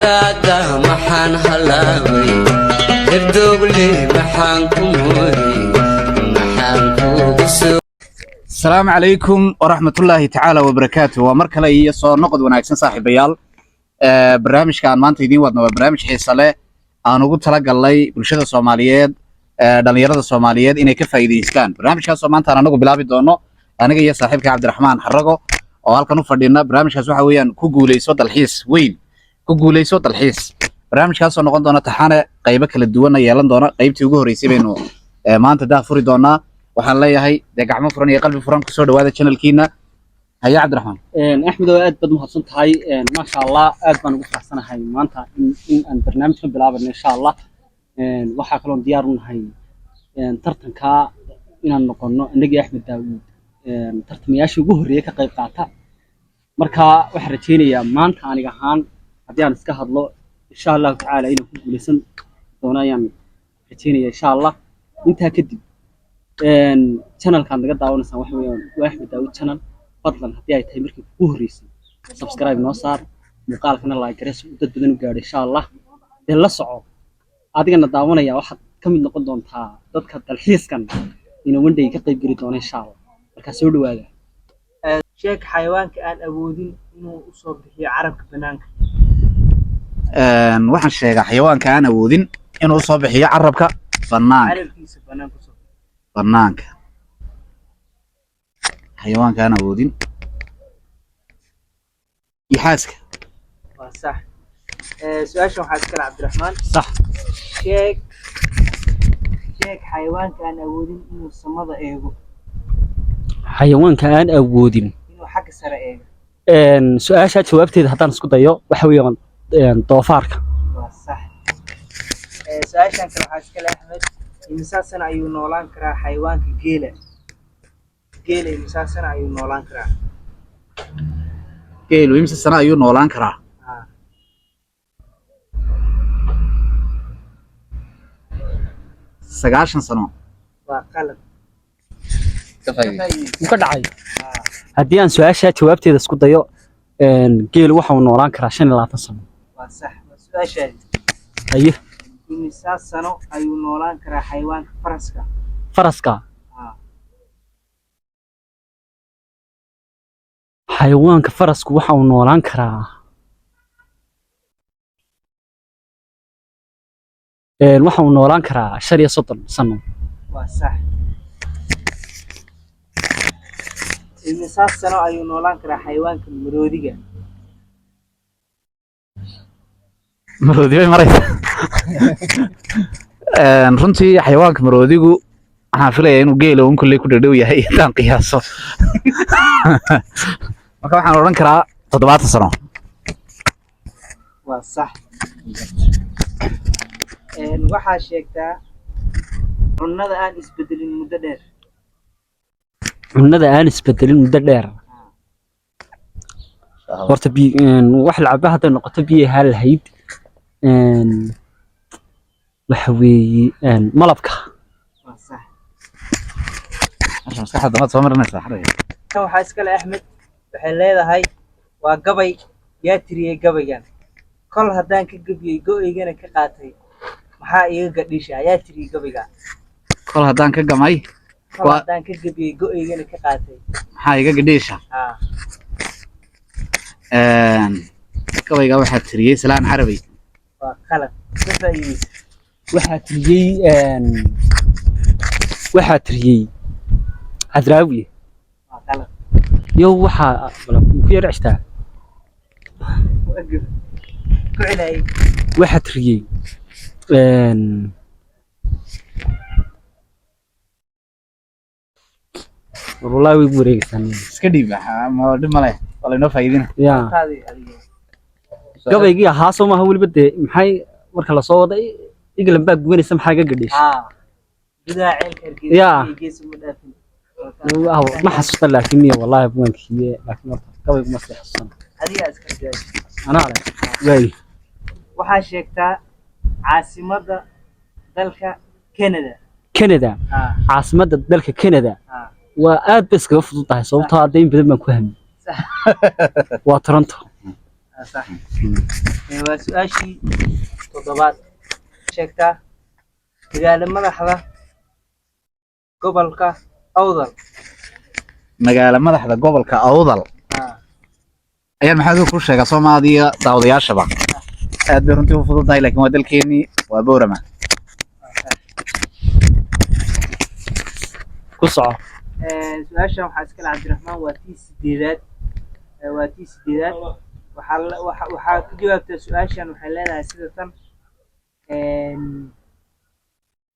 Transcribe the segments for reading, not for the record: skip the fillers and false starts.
Maxaan halaabay herdoogle, maxaan ku mooday, maxaan kuugu soo Asalaamu calaykum waraxmatullaahi tacaala wabarakaatu. Waa mar kale iyo soo noqod wanaagsan, saaxiibayaal. Barnaamijka aan maanta idiin wadno waa barnaamij xiise leh aan ugu talagalnay bulshada Soomaaliyeed, dhalinyarada Soomaaliyeed inay ka faa'iidaystaan. Barnaamijkaasoo maanta aan anagu bilaabi doono, aniga iyo saaxiibka Cabdiraxmaan Xarago oo halkan u fadhina. Barnaamijkaas waxa weeyaan Ku Guuleyso Dalxiis Weyn, Ku Guuleyso Dalxiis. Barnaamijkaasoo noqon doona taxane qaybo kala duwanna yeelan doona. Qaybtii ugu horreysay baynu maanta daa furi doonaa. Waxaan leeyahay dee gacmo furan iyo qalbi furan kusoo dhawaada channelkiina. Haye Cabdiraxmaan. Axmed oo aad baad mahadsan tahay. Maasha Allah, aad baan ugu faraxsanahay maanta in aan barnaamijkan bilaabano, insha Allah. Waxaa kaloon diyaar u nahay tartanka inaan noqono annagii Axmed Daawuud tartamayaashii ugu horreeyay ka qayb qaata. Marka waxaan rajaynayaa maanta aniga ahaan haddii aan iska hadlo, insha Allahu tacaala, inaan ku guuleysan doono ayaan rajaynaya, insha Allah. Intaa kadib, channelkaad naga daawanaysaan waxa weeyaan waa Axmed Daawuud Channel. Fadlan, haddii ay tahay markii kugu horreysay, subscribe noo saar, muuqaalkana like garee si uu dad badan u gaadho, insha Allah. Dee la soco, adigana daawanaya waxaad ka mid noqon doontaa dadka dalxiiskan inuu one day ka qayb geli doono, insha Allah. Markaa soo dhawaada. Sheeg xayawaanka aan awoodin inuu usoo bixiyo carabka banaanka. Waxaan sheegaa xayawaanka aan awoodin inuu soo bixiyo carabka banaanka. Carabkiisa banaanka usoo Banaanka, xayawaanka aan awoodin, yaxaaska. Waa sax. Su-aashan waxaa iskale Cabdiraxmaan. Sax. Sheeg xayawaanka aan awoodin inuu samada eego. Xayawaanka aan awoodin inuu xagga sare eego. Su-aasha jawaabteeda haddaan isku dayo, waxa weeyaan doofaarka. Waa sax. Su-aashan kale waxaa iskale Axmed. Imisa sano ayuu noolaan karaa xayawaanka geela? Geela imisa sano ayuu noolaan karaa? Geelu imse sano ayuu noolaan karaa? Haa. 90 sano. Waa qalad. Wuu ka dhacay. Haddii aan su-aasha jawaabteeda isku dayo, geelu waxa uu noolaan karaa 25 sano. Waa sax. Waa su-aashaadi. Haye. Imisa sano ayuu noolaan karaa xayawaanka faraska? Faraska? Haa. Xayawaanka farasku waxa uu noolaan karaa waxa uu noolaan karaa 35 sano. Waa sax. Imisa sano ayuu noolaan karaa xayawaanka maroodiga? Maroodi bay maraysa. Runtii xayawaanka maroodigu waxaan filayaa inuu geela un kolley ku dhadhow yahay intaan qiyaaso. Marka waxaan odhan karaa 70 sano. Waa sax. Waxaa sheegtaa cunnada aan isbedelin muddo dheer. Cunnada aan isbedelin muddo dheer? Horta wax la cabo hadday noqoto, biyo ahaan lahayd. Waxa weeye malabka. Waa sax. Maskaxda damaad soo marinaysaa xaraya. Tan waxaa iskale Axmed. Waxay leedahay, waa gabay, yaa tiriyey gabaygan "Kol haddaan ka gebiyey, go-aygana ka qaatay, maxaa iiga gadhisha"? Yaa tiriyey gabayga? Kol haddaan ka gamay. Kol haddaan ka gebiyey, go-aygana ka qaatay, maxaa iga gadhiisha? Haa. Gabayga waxaa tiriyey Salaan Carabey. Waa qalad. Ka faa'iideysa. Waxaa tiriyey Cadraawi. Waa qalad. Yo, waxaa ku yar ceshtaa. Waa geb ku celayay. Waxaa tiriyey war wallahi way igu wareegaysaa. Iska dhiib, ma dhib male, waa laynoo faa'iidina. Ya. Taadi adiga. Gabaygii ahaa soo maaha weliba dee, maxay marka lasoo wada England baa gubanaysa, maxaa ga gadhish? Haa, gudaha ceelka Hargeysa iyo gees uma dhaafin. Ma xasuusta laakiin miya wallahi buwankiiye, laakiin horta gabaygu ma sii xasuusan. Adigaa iska jawaab. Anaa leh waay. Waxaa sheegtaa caasimadda dalka Canada. Canada? Haa. Caasimadda dalka Canada? Haa. Waa aad bay iskaga fudud tahay, sababtoo hadda in badan baan ku hamiyey. Sax. Waa Toronto. Waa sax. Waa su-aashii toddobaad. Sheegtaa magaalo madaxda gobolka Awdal. Magaalo madaxda gobolka Awdal ayaan maxamed ku sheegaa Soomaaliya daawadayaashaba. Aad bay runtii u fududahay, laakiin waa dalkeenii, waa Boorama. Ku soco. Su-aashan waxaa iska leh Cabdiraxmaan, waa tii sideedaad. Waa tii sideedaad. Waxaa ka jawaabtaa su-aashan, waxay leedahay sida tan: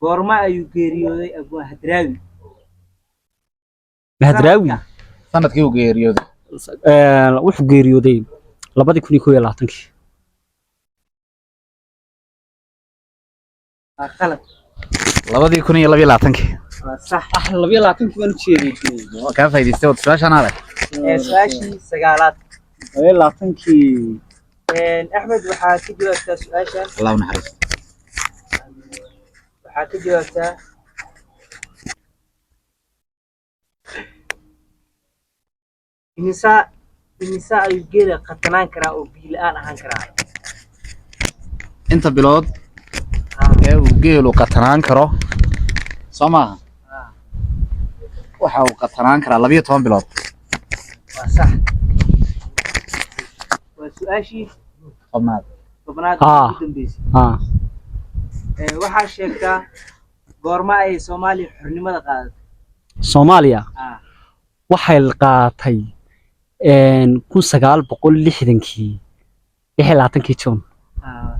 goorma ayuu geeriyooday Abwaan Hadraawi? Hadraawi? Sanadkii uu geeriyooday. Wuxuu geeriyooday 2021-kii. Waa qalad. 2022-kii. Waa sax. Ah, 22-kii baan u jeeday. Waa kaa faa'iidaystay oo su-aashan adag. Su-aashii sagaalaad. 22-kii. Axmed, waxaa ka jawaabtaa su-aashan. Allah u naxariisto. Waxaa ka jawaabtaa imisa ayuu geela qatanaan karaa oo biyo la'aan ahaan karaa? Inta bilood ee uu geelu qatanaan karo, soo maaha? Ah. Waxa uu qatanaan karaa 12 bilood. Waa sax. Waa su-aashii 10aad. 10aad ugu dambeysay. Waxaa sheegtaa goorma ay Soomaaliya xornimada qaadatay? Soomaaliya waxay qaatay 1960-kii 26-kii Juun. Ah.